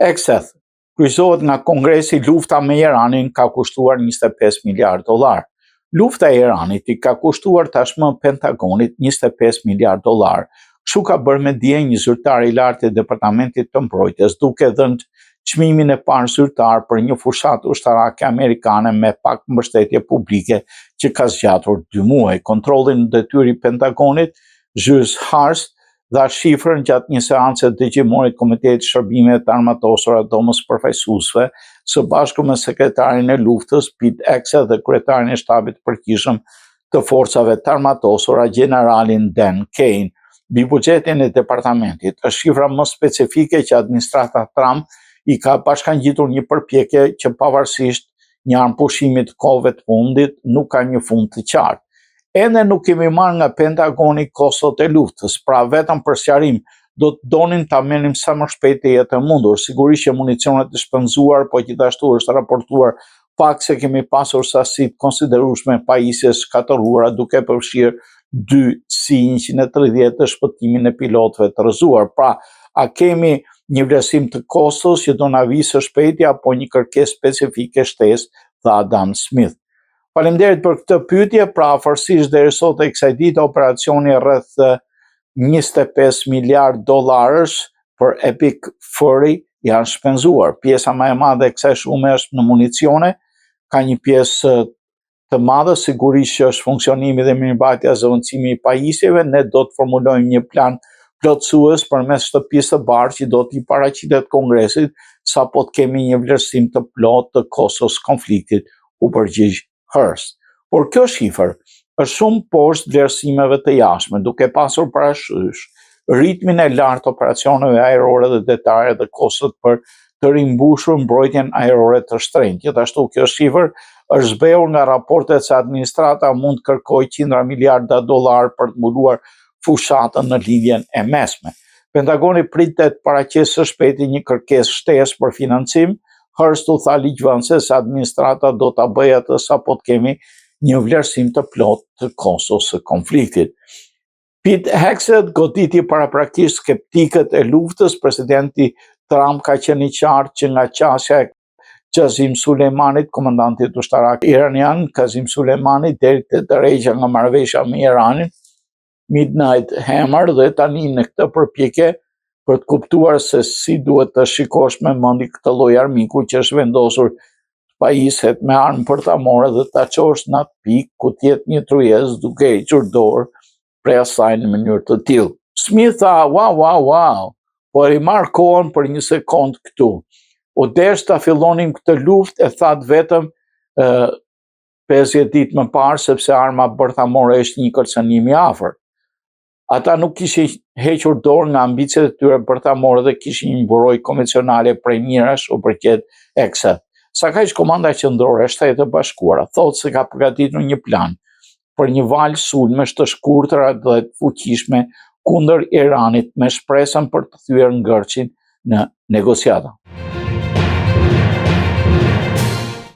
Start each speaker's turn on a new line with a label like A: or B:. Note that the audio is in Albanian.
A: Hegseth kryqëzohet nga Kongresi lufta me Iranin ka kushtuar 25 miliard dollar. Lufta e Iranit i ka kushtuar tashmë Pentagonit 25 miliard dollar. Kështu ka bërë me dije një zyrtar i lartë i Departamentit të Mbrojtjes, duke dhënë çmimin e parë zyrtar për një fushatë ushtarake amerikane me pak mbështetje publike që ka zgjatur 2 muaj. Kontrolli në detyrë i Pentagonit, Josh Hurst, dha shifrën gjatë një seance dëgjimore të Komitetit të Shërbimeve të Armatosura të Dhomës Përfaqësuesve, së bashku me sekretarin e luftës Pete Hegseth dhe kryetarin e shtabit të përgjithshëm të forcave të armatosura, gjeneralin Dan Caine. Mbi buxhetin e departamentit, është shifra më specifike që administrata Trump i ka bashkangjitur një përpjekje që pavarësisht një armëpushimi të kohëve të fundit nuk ka një fund të qartë. Ende nuk kemi marrë nga Pentagoni kostot e luftës, pra vetëm për sqarim, do të donim ta merrnim sa më shpejt të jetë e mundur. Sigurisht që municionet e shpenzuar, po gjithashtu është raportuar pak se kemi pasur sasi të konsiderueshme pajisje shkatërruara duke përfshirë 2 C-130 të shpëtimin e pilotëve të rrëzuar. Pra, a kemi një vlerësim të kostos që do na vijë së shpejti apo një kërkesë specifike shtesë, tha Adam Smith. Faleminderit për këtë pyetje, pra afërsisht deri sot e kësaj dite operacioni rreth 25 miliard dollarësh për Epic Fury janë shpenzuar. Pjesa më e madhe e kësaj shume është në municione, ka një pjesë të madhe, sigurisht që është funksionimi dhe mirëmbajtja zëvendësimi i pajisjeve, ne do të formulojmë një plan plotësues përmes shtëpisë së bardhë që do t'i paraqitet Kongresit sapo të kemi një vlerësim të plotë të kostos konfliktit, u përgjigj Hurst. Por kjo shifër është shumë poshtë vlerësimeve të jashtme, duke pasur parasysh ritmin e lartë të operacioneve ajrore dhe detare dhe kostot për të rimbushur mbrojtjen ajrore të shtrenjtë. Gjithashtu kjo shifër është zbehur nga raportet se administrata mund të kërkojë qindra miliarda dollar për të mbuluar fushatën në Lindjen e Mesme. Pentagoni pritet të paraqesë së shpejti një kërkesë shtesë për financim. Hurst u tha ligjvënësve se administrata do ta bëjë atë sapo të kemi një vlerësim të plotë të kostos së konfliktit. Pete Hegseth goditi paraprakisht skeptikët e luftës, presidenti Trump ka qenë i qartë që nga qasja e Qazim Suleimanit, komandantit ushtarak iranian, Qazim Suleimani deri te tërheqja nga marrëveshja me Iranin, Midnight Hammer dhe tani në këtë përpjekje për të kuptuar se si duhet të shikosh me mendje këtë lloj armiku që është vendosur të pajiset me armë bërthamore dhe ta çosh në atë pikë ku të jetë një tryezë duke hequr dorë prej asaj në mënyrë të tillë. Smith tha, wow, wow, wow, po e marr kohën për një sekond këtu. U desh ta fillonim këtë luftë e thatë vetëm 50 ditë më parë sepse arma bërthamore është një kërcënim i afërt. Ata nuk kishin hequr dorë nga ambiciet e tyre bërthamore dhe kishin një mburojë konvencionale prej minash, u përgjigj Hegseth. Sakaq Komanda Qendrore e Shteteve të Bashkuara thotë se ka përgatitur një plan për një valë sulmesh të shkurtra dhe të fuqishme kundër Iranit me shpresën për të thyer ngërçin në negociata.